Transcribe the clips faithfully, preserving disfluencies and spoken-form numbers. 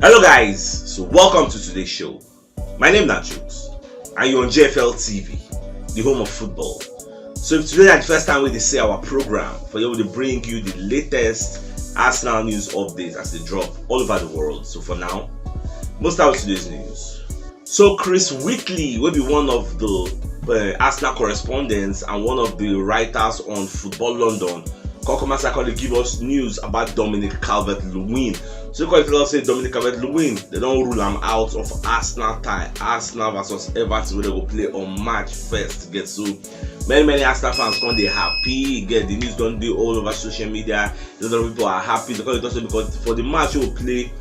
Hello guys, so welcome to today's show. My name na Jukes and you're on J F L T V, the home of football. So if today na the first time wey dey see our program, for here we dey bring you the latest Arsenal news updates as they drop all over the world. So for now, most of today's news. So Chris Whitley, wey be one of the uh, Arsenal correspondents and one of the writers on Football London, come come outside come dey give us news about Dominic Calvert-Lewin. So come tell us say Dominic Calvert-Lewin, they don rule am out of Arsenal tie, Arsenal versus Everton, wey they go play on March first. Get so many many Arsenal fans come dey happy. Get the news don dey all over social media. A lot of people are happy. They come dey talk say because for the match wey we play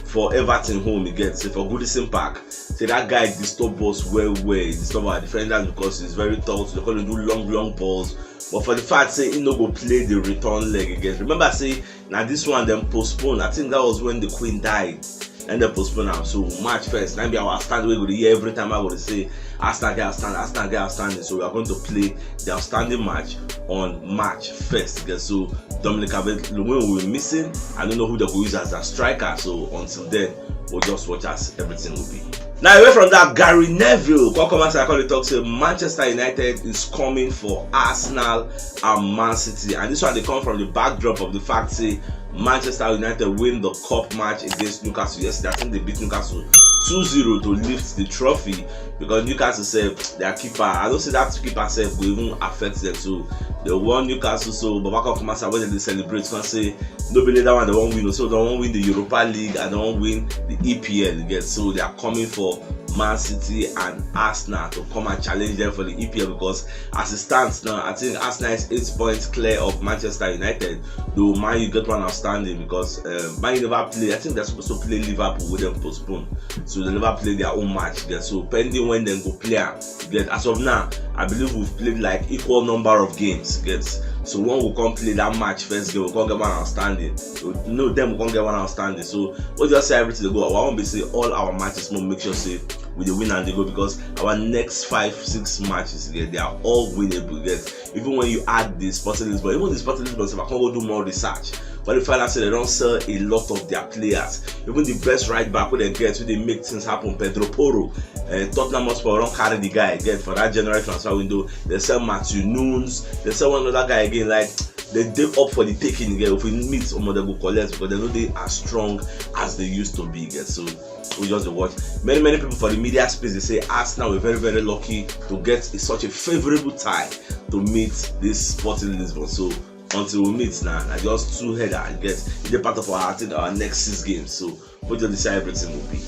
for Everton home, you get say for Goodison Park, say that guy disturb us well well. He disturb our defenders because he's very tall, so they call him do long long balls. But for the fact say he no go play the return leg again. Remember say na this one dem postpone. I think that was when the Queen died, and they postpone am. So March first, na be our stand wey go dey hear every time I go dey say Arsenal get outstanding, Arsenal get outstanding. So we are going to play the outstanding match on March first. Get so Dominic Calvert-Lewin will be missing. I don't know who they go use as a striker. So until then, we'll just watch as everything will be. Now away from that, Gary Neville come come outside come dey talk say Manchester United is coming for Arsenal and Man City, and this one dey come from the backdrop of the fact say Manchester United win the cup match against Newcastle yesterday. I think they beat Newcastle two zero to lift the trophy because Newcastle sef, their keeper, I don't say that keeper sef go even affect them. So they won Newcastle. So Baba come come outside wey dem dey celebrate come say no be only that one they wan win o, so they wan win the Europa League and they wan win the E P L. You get so they are coming for Man City and Arsenal to come and challenge them for the E P L because as it stands now, I think Arsenal is eight points clear of Manchester United. Though Man U get one outstanding because uh, Man U never play. I think they're supposed to play Liverpool, wey dem postpone, so they never play their own match. Get so pending when dem go play am. Get as of now, I believe we've played like equal number of games. Get so when we come play that match first game, we come get one outstanding. So no, then we come get one outstanding. So we just say everything dey go. I want to say all our matches, we make sure say we dey win and dey go because our next five six matches, yeah, they are all winnable. Get even when you add the Sporting Lisbon, even the Sporting Lisbon, so I can't go do more research. But the final say they don't sell a lot of their players. Even the best right back wey they get, wey dey make things happen, Pedro Porro, uh, Tottenham Hotspur don't carry the guy again for that January transfer window. They sell Matthew Nunes, they sell one other guy again. Like they dey up for the taking again. If we meet some of them go collect because they know they are strong as they used to be again. So we just dey watch. Many many people for the media space dey say Arsenal were very very lucky to get a, such a favourable tie to meet this Sporting Lisbon. So until we meet now, na just two header I get. E dey part of our, I think, our next six games. So we just decide everything will be.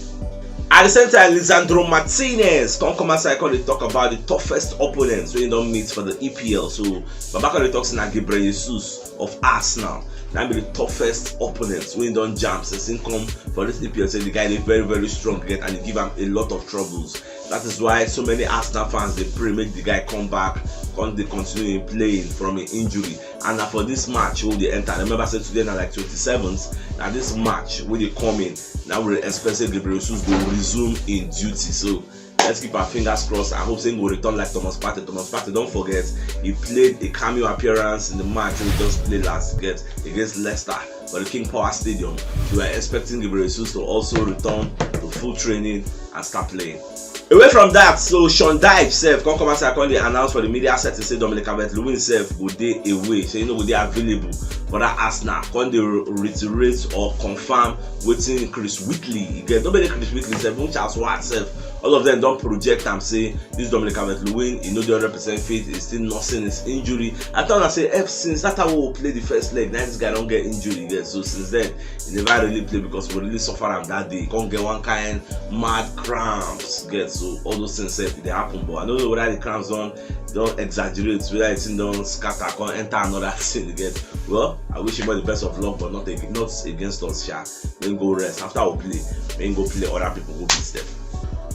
At the same time, Lisandro Martinez come come outside come dey talk about the toughest opponents wey he don meet for the E P L. So Baba come dey talk say na Gabriel Jesus of Arsenal na be the toughest opponent wey he don jam since he come for this E P L. Say the guy dey very very strong again and he give am a lot of troubles. That is why so many Arsenal fans dey pray make the guy come back, come dey continue him playing from him injury. And na for this match wey dey enter. Remember say today na like twenty-seventh. Na this match wey dey come in, na we dey expect say Gabriel Jesus go resume in duty. So let's keep our fingers crossed. I hope say he go return like Thomas Partey. Thomas Partey, don't forget, he played a cameo appearance in the match we just played last get against Leicester for the King Power Stadium. So we are expecting Gabriel Jesus to also return to full training and start playing. Away from that, so Sean Dyche sef come come outside come dey announce for the media setting say Dominic Calvert-Lewin sef go dey away, say he no go dey available for that Arsenal. Come dey re- reiterate or confirm wetin Chris Whitley e get. No be only Chris Whitley sef, even Charles Howard sef, all of them don project am say this Dominic Calvert-Lewin, he no dey hundred percent fit, he still nursing his injury. I tell una say ever since that time wey we play the first leg, na this guy don get injury again. So since then, he never really play because we really suffer am that day. He come get one kind mad cramps, get so all those things sef dey happen. But I don't know whether the cramps don don exaggerate, whether the thing don scatter, come enter another thing again. Well, I wish him all the best of luck, but not ag- not against us, sha. Then go rest. After we play, then go play other people, go beat them.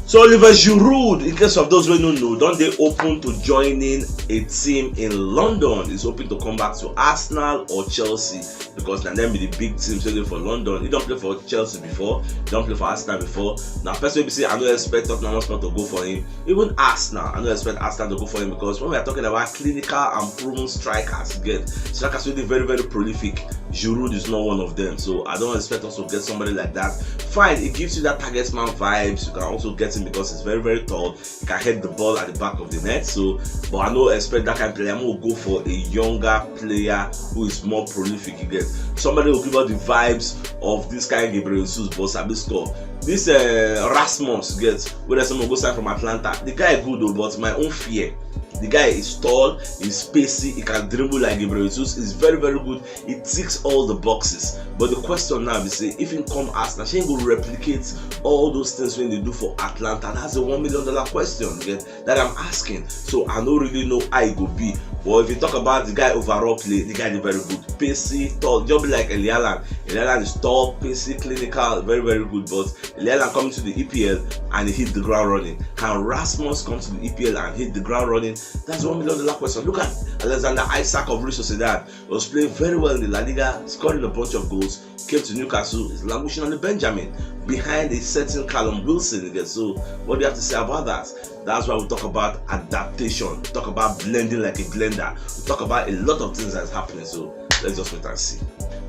So Oliver Giroud, in case of those wey no know, don dey open to joining a team in London. He's hoping to come back to Arsenal or Chelsea because na them be the big teams wey dey for London. He don play for Chelsea before, he don play for Arsenal before. Na person wey be say I no expect Tottenham Hotspur to go for him. Even Arsenal, I no expect Arsenal to go for him because when we are talking about clinical and proven strikers, get strikers wey dey very very prolific, Giroud is not one of them. So I don't expect us to get somebody like that. Fine, it gives you that target man vibes. You can also get him because he's very, very tall. He can head the ball at the back of the net. So, but I don't expect that kind of player. I'm gonna go for a younger player who is more prolific. You get somebody who give us the vibes of this kind of Gabriel Jesus, but sabi score. This uh, Rasmus, get whether someone go sign from Atalanta. The guy good though, but my own fear. The guy is tall, he's spacey, he can dribble like Gabriel Jesus. He's very, very good. He ticks all the boxes. But the question now is say, if he come Arsenal, she go replicate all those things when they do for Atalanta. That's a one million dollar question. You get that I'm asking. So I don't really know how it go be. But if you talk about the guy overall play, the guy is very good. Pacey, tall, just be like Eli Allan. Eli Allan is tall, pacey, clinical, very, very good. But Eli Allan coming to the E P L and he hit the ground running. Can Rasmus come to the E P L and hit the ground running? That's one million dollar question. Look at Alexander Isak of Real Sociedad. Was playing very well in the La Liga, scoring a bunch of goals. Came to Newcastle, is languishing on the Benjamin behind a certain Callum Wilson again. So what do you have to say about that? That's why we talk about adaptation, we talk about blending like a blender, we talk about a lot of things that's happening. So let's just wait and see.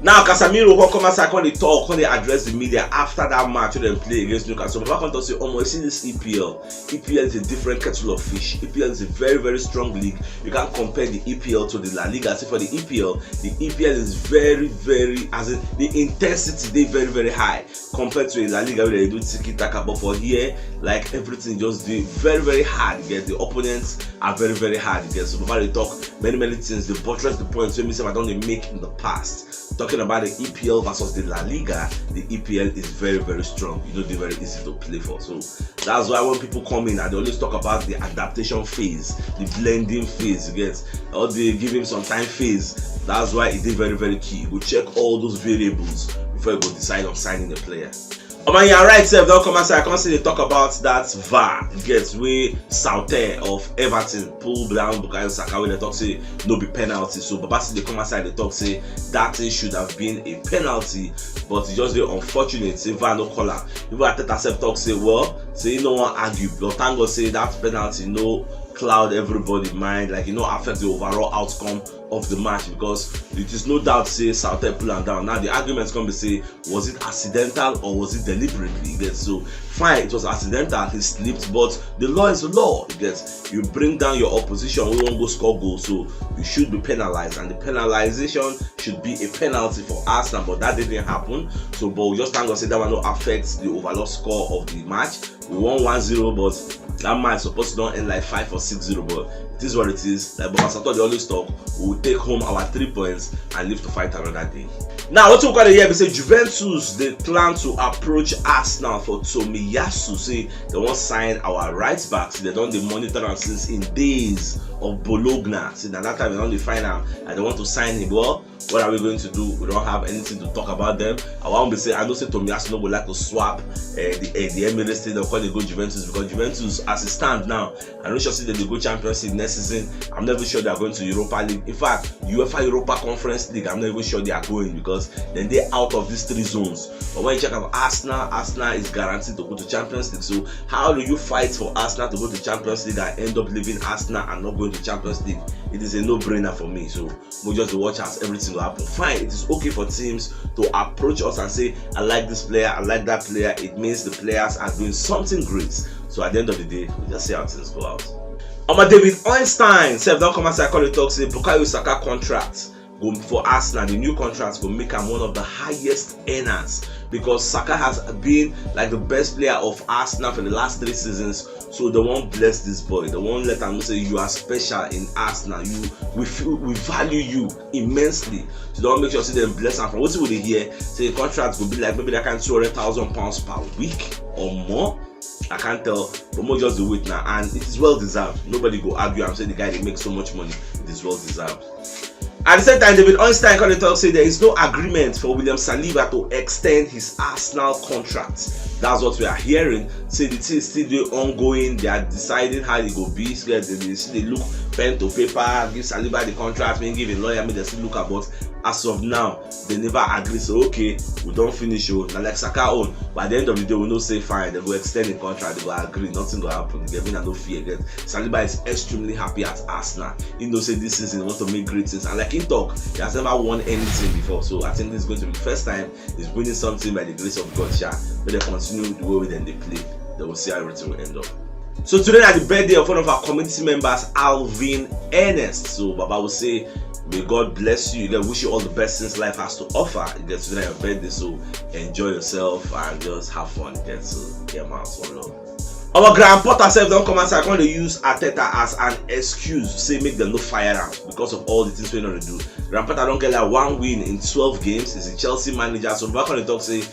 Now Casemiro come come outside, come dey talk, come dey address the media after that match wey dem play against Newcastle. Baba come talk say, omo, you see this E P L. E P L is a different kettle of fish. E P L is a very, very strong league. You can't compare the E P L to the La Liga. See, for the E P L, the E P L is very, very, as in the intensity dey very, very high compared to a La Liga where they do tiki taka. But for here, like, everything just dey very, very hard. You get the opponents are very, very hard. You get, so Baba dey talk many, many things. Dey buttress the points wey me sef I don dey make in the past. Talking about the E P L versus the La Liga, the E P L is very, very strong. You know, dey very easy to play for. So that's why when people come in, I dey always talk about the adaptation phase, the blending phase. You get, or they give him some time phase. That's why e dey very, very key. You go check all those variables before you go decide on signing a player. Omo, you are right sef. Don come outside, I come see dey talk about that V A R. Get wey Southgate of Everton pull down Bukayo Saka wey dem talk say no be penalty. So Baba still dey come outside dey talk say that thing should have been a penalty, but e just dey unfortunate say V A R no call am. Even Arteta sef talk say, well, say he no wan argue, but thank God say that penalty no cloud everybody mind, like, e no affect the overall outcome of the match, because it is no doubt say Southgate pull am down. Now the argument come be say, was it accidental or was it deliberately? You get, so fine, it was accidental, he slipped, but the law is the law. You get, you bring down your opposition, we won't go score goal, so you should be penalized, and the penalization should be a penalty for Arsenal, but that didn't happen. So, but we just thank God say that one no affect the overall score of the match. We won one zero, but that match supposed to don end like five or six zero, but it is what it is. Like Baba Sato dey always talk, we will take home our three points and live to fight another day. Now, wetin we come dey hear be say Juventus dey plan to approach Arsenal for Tomiyasu, say dem wan sign our right back. Say dem don dey monitor am since in days of Bologna. Say na that time dem don dey find am and dem want to sign him. Well, what are we going to do? We don't have anything to talk about them. I want to say, I know say Tomiyasu no go like to swap uh, the, uh, the Emirates Stadium, call it go Juventus, because Juventus, as it stands now, I'm not sure say they go Champions League next season. I'm not even sure they are going to Europa League. In fact, UEFA Europa Conference League, I'm not even sure they are going, because then they're out of these three zones. But when you check out Arsenal, Arsenal is guaranteed to go to Champions League. So how do you fight for Arsenal to go to Champions League and end up leaving Arsenal and not going to Champions League? It is a no-brainer for me. So we'll just watch as everything will happen. Fine, it is okay for teams to approach us and say, I like this player, I like that player. It means the players are doing something great. So at the end of the day, we just see how things go out. Omo, David Ornstein sef don come outside come dey talk say Bukayo Saka contract go for Arsenal, the new contract go make am one of the highest earners, because Saka has been like the best player of Arsenal for the last three seasons. So they won't bless this boy. They won't let him say you are special in Arsenal. You, we feel, we value you immensely. So they won't make sure say they bless him. From what we dey hear, say the contract will be like maybe that kind two hundred thousand pounds per week or more. I can't tell, but more just do it now, and it is well deserved. Nobody go argue and say the guy dey make so much money. It is well deserved. At the same time, David Ornstein come dey talk say there is no agreement for William Saliba to extend his Arsenal contract. That's what we are hearing. Say the thing still dey ongoing. They are deciding how e go be. So they, they still dey look pen to paper, give Saliba the contract, make give a lawyer, make dem still look am. But As of now, they never agree say, okay, we don finish o, na like Saka own. But at the end of the day, we know say fine, they go extend the contract, they go agree, nothing go happen. Gavina no fear again. Saliba is extremely happy at Arsenal. He know say this season he want to make great things, and like he talk, he has never won anything before. So I think this is going to be the first time he's winning something by the grace of God. Sha, but they continue the way dem dey play. They will see how everything will end up. So today na the birthday of one of our community members, Alvin Ernest. So Baba will say, may God bless you. Again, wish you all the best things life has to offer. Again, today na your birthday, so enjoy yourself and just have fun. Again, so get out, one love. Our Graham Potter sef don come outside, come dey use Arteta as an excuse, say make dem no fire am because of all the things wey he don dey do. Graham Potter don get like one win in twelve games. He's a Chelsea manager, so Baba come dey talk say,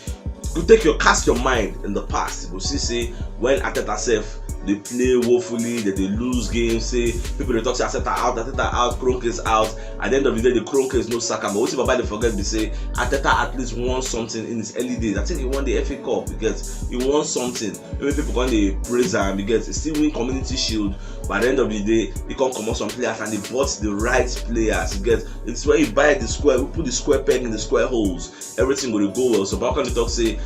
go take your, cast your mind in the past. You go see say when Arteta sef dey play woefully, they dey lose games, say people dey talk say Arteta out, Arteta out, Kroenkes out. At the end of the day, the Kroenkes no sack am. But wetin Baba dey forget be say Arteta at least won something in his early days. I think he won the F A Cup, you get, he won something. Even people come dey praise am, you get, he still win Community Shield. But at the end of the day, he come comot some players and he bought the right players, you get. It's where you buy the square, we put the square peg in the square holes. Everything go dey go well. So Baba come dey talk say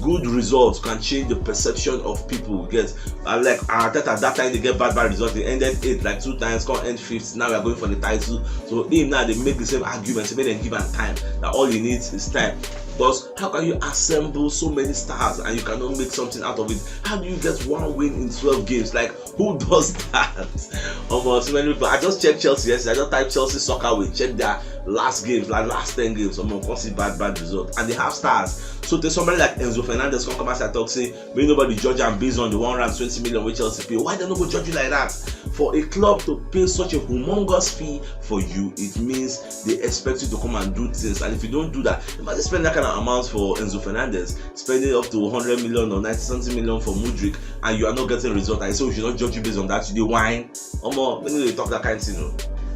good results can change the perception of people, you get. And like Arteta, that time they get bad, bad results. They ended eighth like two times, come end fifth. Now we are going for the title. So him now dey make the same argument, say make dem give am time. That all he needs is time. Because how can you assemble so many stars and you cannot make something out of it? How do you get one win in twelve games? Like, who does that? Almost so many people. I just checked Chelsea yesterday. I just typed Chelsea soccer win. Check their last games, like last ten games. Almost come see bad, bad result, and they have stars. So there's somebody like Enzo Fernandez come come outside talk say, may nobody judge am based on the one hundred twenty million wey Chelsea pay. Why they no go judge you like that? For a club to pay such a humongous fee for you, it means they expect you to come and do things. And if you don't do that, imagine spending that kind of amount for Enzo Fernandez, spending up to one hundred million or ninety something million for Mudryk, and you are not getting result. I say we should not judge you based on that. You dey whine. Omo, make you dey talk that kind thing o.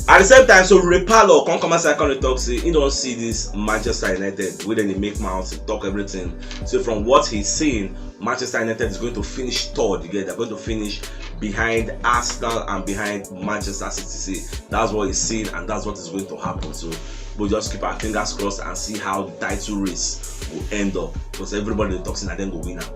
At the same time, so Ray Parlour come come outside come dey talk say he don see this Manchester United wey dem dey make mouth, talk everything. So from what he's seen, Manchester United is going to finish third again. They're going to finish behind Arsenal and behind Manchester City. See, that's what he's seen and that's what is going to happen. So we'll just keep our fingers crossed and see how the title race will end up, because everybody dey talk say na dem go win am.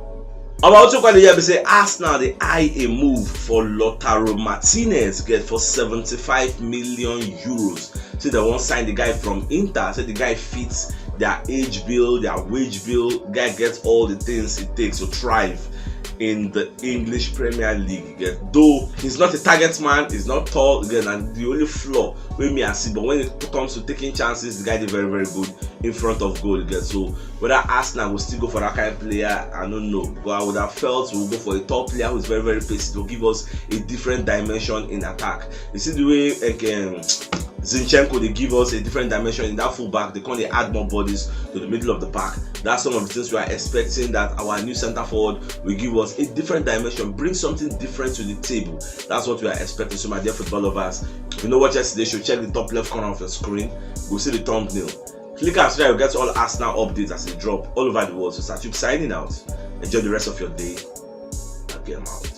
Our also call here be say Arsenal dey eye a move for Lautaro Martinez, get, for seventy-five million euros. Say they wan sign the guy from Inter. Say the guy fits their age bill, their wage bill. Guy gets all the things it takes to thrive in the English Premier League. Get, though he's not a target man, he's not tall, again, and the only flaw wey me I see, but when it comes to taking chances, the guy dey very, very good in front of goal. Get, so whether Arsenal will still go for that kind of player, I don't know. But I would have felt we'll go for a top player who's very, very pacey to give us a different dimension in attack. You see the way, like, um, Zinchenko, they give us a different dimension in that fullback. They come dey add more bodies to the middle of the park. That's some of the things we are expecting, that our new center forward will give us a different dimension, bring something different to the table. That's what we are expecting. So my dear football lovers, if you no watch yesterday show, check the top left corner of your screen. Go see the thumbnail. Click and subscribe, you get all Arsenal updates as they drop all over the world. So Satube signing out. Enjoy the rest of your day. Again, I'm out.